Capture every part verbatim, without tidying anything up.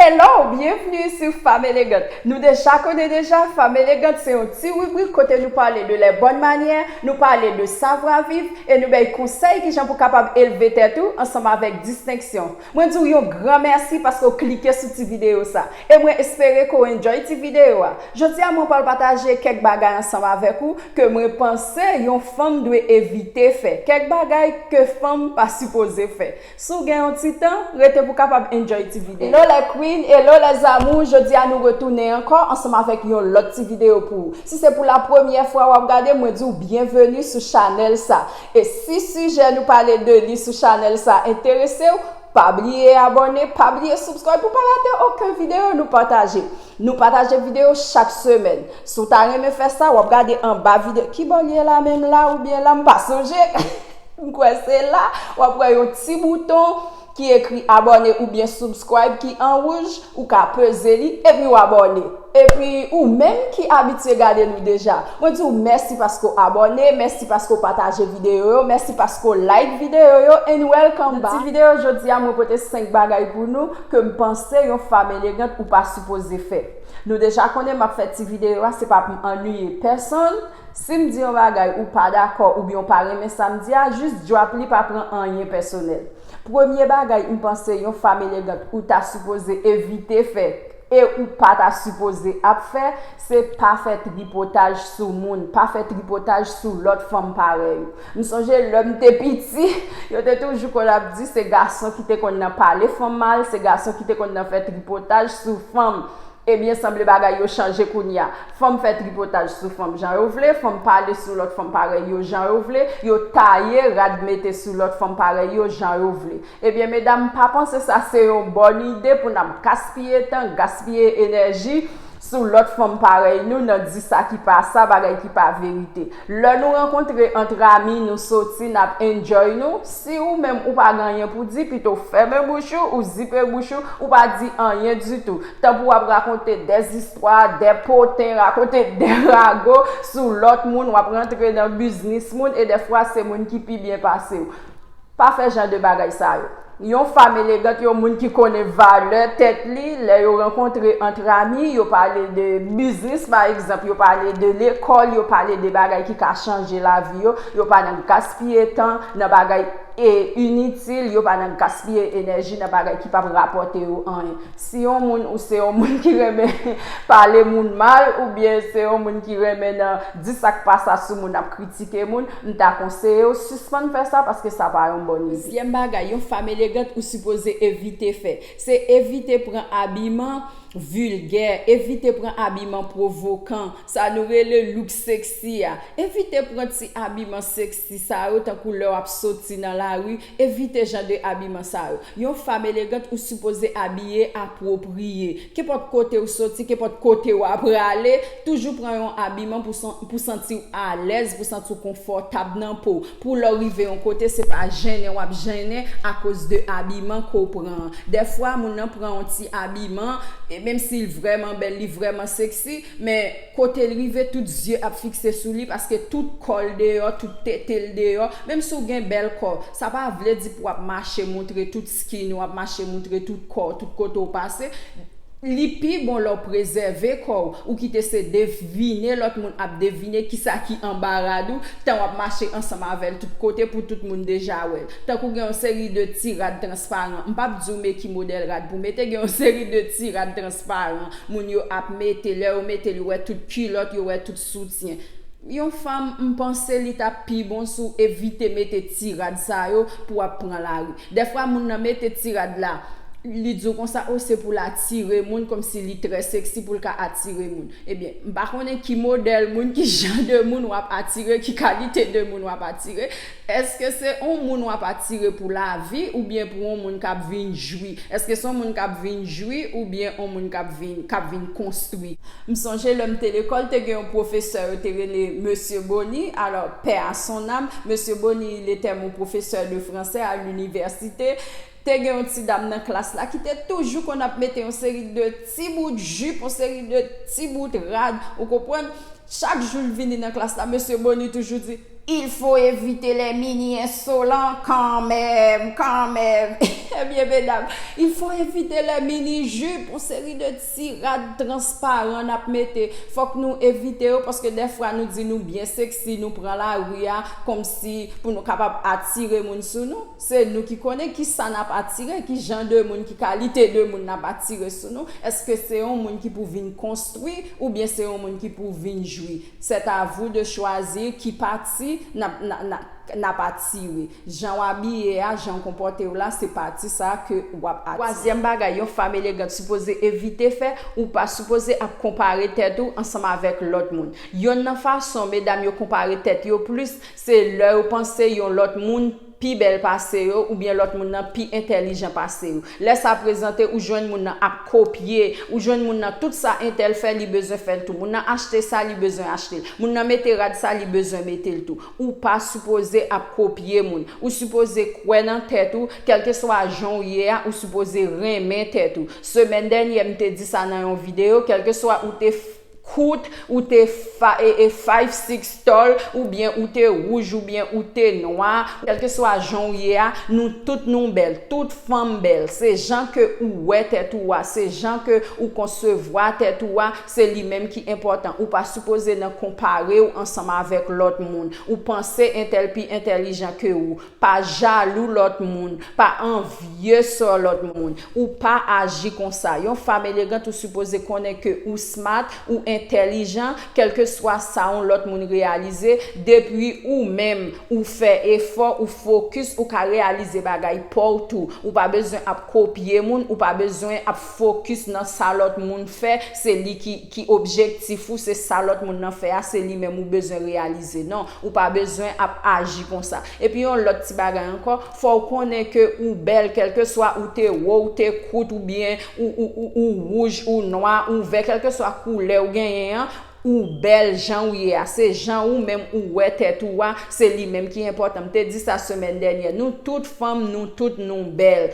Hello, byenvni sou Fanm Elegant. Nou deja konnen deja, Fanm Elegant se yon ti ribrik kote nou pale de les bonnes manières, nou pale de savoir vivre e nou bay konsèy kijan pou kapab elve tèt ou ansanm avèk distenksyon. Mwen di w yon gran mèsi paske w klike sou ti videyo sa. E mwen espere ke w enjoy ti videyo a. Jodi a mwen pral pataje kèk bagay ansanm avèk ou ke mwen panse yon fanm dwe evite fè. Kèk bagay ke fanm pa sipoze fè. Si w gen yon ti tan, rete pou w kapab enjoy ti videyo. Hello les queens, hello les amours, jodi a nou retounen ankò ansanm avèk yon lòt ti videyo pou ou. Si se pou la premyè fwa w ap gade, mwen di w byenveni sou chanèl sa. E si sijè nou pale de li sou chanèl sa enterese w, pa bliye abòne, pa bliye subscribe pou pa rate okenn videyo nou pataje. Nou pataje videyo chak semèn. Si w ta renmen fè sa, w ap gade anba videyo. Ki bò l ye la menm la oubyen la? M pa sonje. M kwè se la. W ap wè yon ti bouton ki ekri abòne oubyen subscribe ki an wouj, ou ka peze li epi w abòne. Epi ou menm ki abitye gade nou deja, mwen di w mèsi paske w abòne, mèsi paske w pataje videyo yo, mèsi paske w like videyo yo, and welcome back. Nan ti videyo jodi a, mwen pote senk bagay pou nou ke m panse yon fanm elegant ou pa sipoze fè. Nou deja konnen m ap fè ti videyo a, se pa pou m annuiye pèsonn. Si m di yon bagay ou pa dakò oubyen w pa renmen sa m di a, jis drop li, pa pran anyen pèsonèl. Premye bagay m panse yon fanm elegant ou ta sipoze evite fè e ou pa ta sipoze ap fè, se pa fè tripotaj sou moun, pa fè tripotaj sou lòt fanm parèy ou. M sonje lè m te piti, yo te toujou konn ap di se gason ki te konn nan pale fanm mal, se gason ki te konn nan fè tripotaj sou fanm. Ebyen, sanble bagay yo chanje kounye a. Fanm fè tripotaj sou fanm jan yo vle, fanm pale sou lòt fanm parèy yo jan yo vle, yo taye rad mete sou lòt fanm parèy yo jan yo vle. Ebyen, medam, m pa panse sa se yon bòn ide pou n ap gaspiye tan, gaspiye enèji sou lòt fanm parèy nou nan di sa ki pa sa, bagay ki pa verite. Lè nou rankontre ant ami, nou soti, n ap enjoy nou. Si ou menm ou pa gen anyen pou di, pito w fèmen bouch ou, ou zipe bouch ou, ou pa di anyen ditou. Tanpri w ap rakonte dèzistwa, dè poten, rakonte dè rago sou lòt moun, w ap rantre nan biznis moun, e dèfwa se moun ki pi byen pase w. Pa fè jan de bagay sa yo. Yon fanm elegant, yon moun ki konnen valè tèt li, lè yo rankontre ant ami, yo pale de biznis, pa egzanp, yo pale de lekòl, yo pale de bagay ki ka chanje lavi yo, yo pa nan gaspiye tan nan bagay e initil, yo pa nan gaspiye enèji nan bagay ki p ap rapòte yo anyen. Si yon moun ou se yon moun ki renmen pale moun mal, oubyen se yon moun ki renmen nan di sa k pa sa sou moun, ap kritike moun, m ta konseye w sispann fè sa paske sa pa yon bòn ide. Dezyèm bagay yon fanm elegant ou sipoze evite fè, se evite pran abiman vilgè, evite pran abiman pwovokan, sa nou rele look sexy a. Evite pran ti abiman sexy sa yo tankou lè w ap soti nan lari, evite jan de abiman sa yo. Yon fanm elegant ou sipoze abiye apwopriye. Kenpòt kote w soti, kenpòt kote w ap prale, toujou pran yon abiman pou san-, pou santi w alèz, pou santi w konfòtab nan po w. Pou lè w rive yon kote, se pa jennen w ap jennen akoz de abiman ke w pran an. Dèfwa, moun nan pran yon ti abiman, e menm si l vrèman bèl, li vrèman sexy, men kote l rive, tout zye ap fikse sou li, paske tout kò l deyò, tout tete l deyò. Menm si w gen bèl kò, sa pa vle di pou w ap mache montre tout skin ou, ap mache montre tout kò w, tout kote w pase. Li pi bon lè w prezève kò w, ou kite se devine lòt moun ap devine kisa ki anba rad ou, tan w ap mache ansanm avè l tout kote pou tout moun deja wè l. Tankou gen yon seri de ti rad transparan, m p ap di w men ki modèl rad pou w mete, gen yon seri de ti rad transparan moun yo ap mete, lè yo mete l, yo wè tout kilòt, yo wè tout soutyen. Yon fanm, m panse li t ap pi bon si w evite mete ti rad sa yo pou w ap pran lari. Dèfwa, moun nan mete ti rad la, li di w konsa, o, se pou l atire moun, kòmsi li trè sexy pou l ka atire moun. Ebyen, m pa konnen ki modèl moun, ki jan de moun w ap atire, ki kalite de moun w ap atire. Èske se yon moun w ap atire pou lavi oubyen pou yon moun k ap vin jwi? Èske se yon moun k ap vin jwi oubyen yon moun k ap vin, k ap vin konstwi? M sonje lè m te lekòl, te gen yon pwofesè yo te rele Mesye Boni. Alors, paix à son âme, Mesye Boni, il était mon professeur de français à l'université. Te gen yon ti dam nan klas la ki te toujou konn ap mete yon seri de ti bout jip, yon seri de ti bout rad, ou konprann? Chak jou l vini nan klas la, Mesye Boni toujou di, Il faut éviter les mini insolents quand même, quand même. Ebyen, medam, il faut éviter les mini jupes, yon seri de ti rad transparan n ap mete. Fòk nou evite yo, paske dèfwa nou di nou byen seksi, nou pran lari a kòmsi pou nou kapab atire moun sou nou. Se nou ki konnen ki sa n ap atire, ki jan de moun, ki kalite de moun n ap atire sou nou. Èske se yon moun ki pou vin konstwi, oubyen se yon moun ki pou vin jwi? C'est à vous de choisir ki pati n ap, n ap, n ap, n ap atire. Jan w abiye a, jan w konpòte w la, se pati sa ke w ap atire. Twazyèm bagay yon fanm elegant sipoze evite fè, ou pa sipoze ap konpare tèt ou ansanm avèk lòt moun. Yonn nan fason medam yo konpare tèt yo plis, se lè yo panse yon lòt moun pi bèl pase yo, oubyen lòt moun nan pi entèlijan pase yo. Lè sa prezante, ou jwenn moun nan ap kopye, ou jwenn moun nan tout sa entèl fè, li bezwen fè l tou. Moun nan achte sa, li bezwen achte l. Moun nan mete rad sa, li bezwen mete l tou. Ou pa sipoze ap kopye moun. Ou sipoze kwè nan tèt ou, kèlkeswa jan w ye a, ou sipoze renmen tèt ou. Semèn dènyè, m te di sa nan yon videyo, kèlkeswa ou te f- kout, ou te fa, e, e five six tall, oubyen ou te wouj, oubyen ou te nwa, kèlkeswa jan w ye a, nou tout nou bèl. Tout fanm bèl. Se jan ke ou wè tèt ou a, se jan ke ou konsevwa tèt ou a, se li menm ki enpòtan. Ou pa sipoze nan konpare w ansanm avèk lòt moun. Ou panse entèl pi entèlijan ke ou. Pa jalou lòt moun, pa anvye sò lòt moun. Ou pa aji konsa. Yon fanm elegant, ou sipoze konnen ke ou smart, ou entèlijan, kèlkeswa sa yon lòt moun reyalize, depi ou menm, ou fè efò, ou fokis, ou ka reyalize bagay pa w tou. Ou pa bezwen ap kopye moun, ou pa bezwen ap fokis nan sa lòt moun fè, se li ki, ki objektif ou, se sa lòt moun nan fè a, se li menm ou bezwen reyalize. Non, ou pa bezwen ap aji konsa. Epi yon lòt ti bagay ankò, fò w konnen ke ou bèl, kèlkeswa ou te wo, ou te kout, oubyen ou, ou, ou, ou wouj, ou nwa, ou vè, kèlkeswa koulè w genyen an, ou bèl jan w ye a. Se jan ou menm ou wè tèt ou a, se li menm ki enpòtan. M te di sa semèn dènyè. Nou tout fanm, nou tout nou bèl.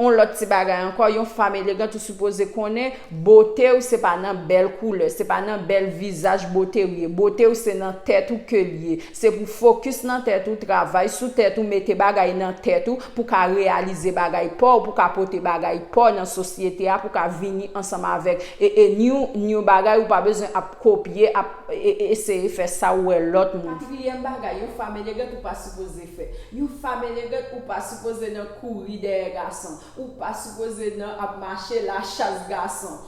On lòt ti bagay ankò, yon fanm elegant ou sipoze konnen, bote w se pa nan bèl koulè, se pa nan bèl vizaj bote w ye. Bote w se nan tèt ou ke l ye. Se pou fokis nan tèt ou, travay sou tèt ou, mete bagay nan tèt ou, pou ka reyalize bagay pa w, pou ka pote bagay pa w nan sosyete a, pou ka vini ansanm avèk e, e new, new bagay, ou pa bezwen ap kopye, ap e, e, eseye fè sa ou wè lòt moun. Katriyèm bagay, yon fanm elegant ou pa sipoze fè. Yon fanm elegant ou pa sipoze nan kouri dèyè gason. Ou pa sipoze nan ap mache lachas gason.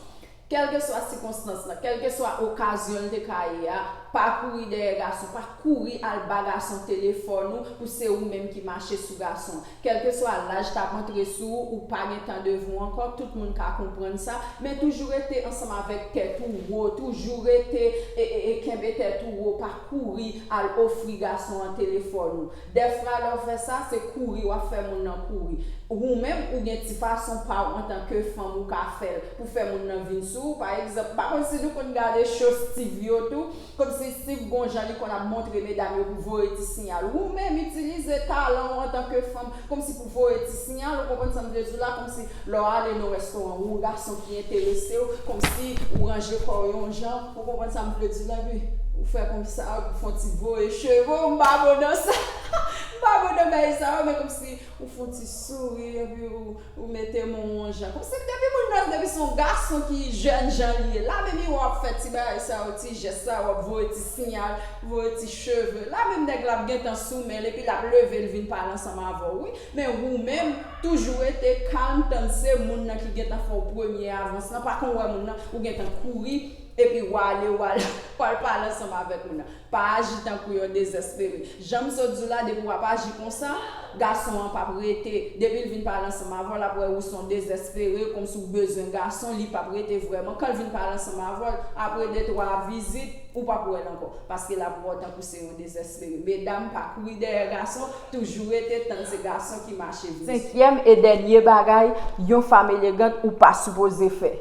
Kèlkeswa sikonstans lan, kèlkeswa okazyon l te ka ye a, pa kouri dèyè gason, pa kouri al ba gason telefòn ou pou se ou menm ki mache sou gason. Kèlkeswa laj k ap antre sou ou, ou pa gen tan devan w ankò, tout moun ka konprann sa, men toujou rete ansanm avèk tèt ou wo, toujou rete e, e, e kenbe tèt ou wo, pa kouri al ofri gason an telefòn ou. Dèfwa lè w fè sa, se kouri w ap fè moun nan kouri. Ou menm, ou gen ti fason pa w antanke fanm ou ka fè l pou fè moun nan vin sou ou. Pa egzanp, m pa konn si nou konn gade cho Steve yo tou, kòmsi Steve gon jan li konn ap montre medam yo pou voye ti siyal. Ou menm, itilize talan w antanke fanm kòmsi pou voye ti siyal, ou konprann sa m vle di w la, kòmsi lè w ale nan restoran, ou yon gason ki enterese w, kòmsi ou ranje kò w yon jan, ou konprann sa m vle di w la, epi ou fè konsa, ou fè yon ti voye cheve w, m pa bon nan sa. M pa bon nan bagay sa yo, men kòmsi ou fè yon ti souri, epi ou, ou mete men w yon jan. Kòmsi depi moun nan, depi se yon gason ki jèn jan li ye, la menm w ap fè ti bagay sa yo, ti jès sa, w ap voye ti siyal, voye ti cheve. La menm nèg la ap gentan sou men l, epi l ap leve l vin pale ansanm avè w, wi. Men ou menm, toujou rete kalm, tann se moun nan ki gentan fè w premye avans lan, pa konn wè moun nan, ou gentan kouri, epi w ale, w al, w al pale ansanm avèk moun nan. Pa aji tankou yon dezespere. Jan m sot di w la, depi w ap aji konsa, gason an p ap rete. Depi l vin pale ansanm avè w, l ap wè ou se yon dezespere, kòmsi w bezwen gason, li p ap rete vrèman. Kan l vin pale ansanm avè w, apre de twa vizit, ou p ap wè l ankò. Paske l ap wè w tankou se yon dezespere. Medam, pa kouri dèyè gason, toujou rete tann se gason ki mache vini. Senkyèm e dènye bagay yon fanm elegant ou pa sipoze fè.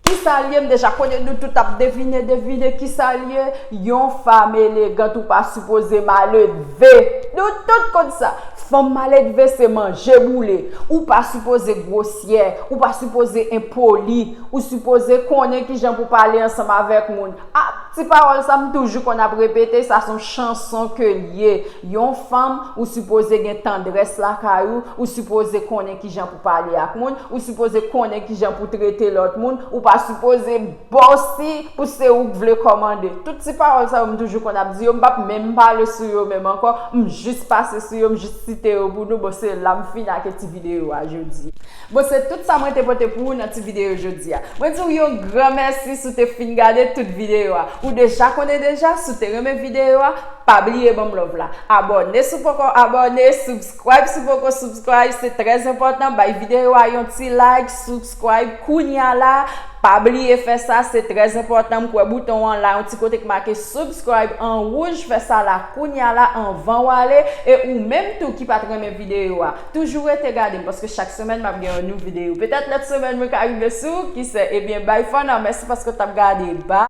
Kisa l ye? M deja konnen nou tout ap devine, devine kisa l ye. Yon fanm elegant ou pa sipoze maledve. Nou tout konn sa. Fanm maledve se manje boule. Ou pa sipoze gwosyè. Ou pa sipoze enpoli. Ou sipoze konnen kijan pou pale ansanm avèk moun. A, Ti pawòl sa m toujou konn ap repete, sa se yon chanson ke l ye. Yon fanm, ou sipoze gen tandrès lakay ou, ou sipoze konnen kijan pou pale ak moun, ou sipoze konnen kijan pou trete lòt moun, ou pa sipoze bossy pou se ou k vle kòmande. Tout ti pawòl sa yo m toujou konn ap di yo, m p ap menm pale sou yo menm ankò, m jis pase sou yo, m jis site yo pou nou, bon se la m fin ak ti videyo a jodi. Bon, se tout sa mwen te pote pou ou nan ti videyo jodi a. Mwen di w yon gran mèsi si w te fin gade tout videyo a. Ou deja konnen deja, si w te renmen videyo a, pa bliye ban m love la. Abòne si w poko abòne, subscribe si w poko subscribe, se trè enpòtan. Bay videyo a yon ti like, subscribe kounya la. Pa bliye fè sa, se trè enpòtan. M kwè bouton an la, yon ti kote k make subscribe an wouj, fè sa la kounya la anvan w ale. E ou menm tou ki pa t renmen videyo a, toujou rete gade m, paske chak semèn m ap gen yon nou videyo. Petèt lòt semèn mwen ka rive sou ou, ki sè. Ebyen, bye for now, mèsi paske w t ap gade. Bye.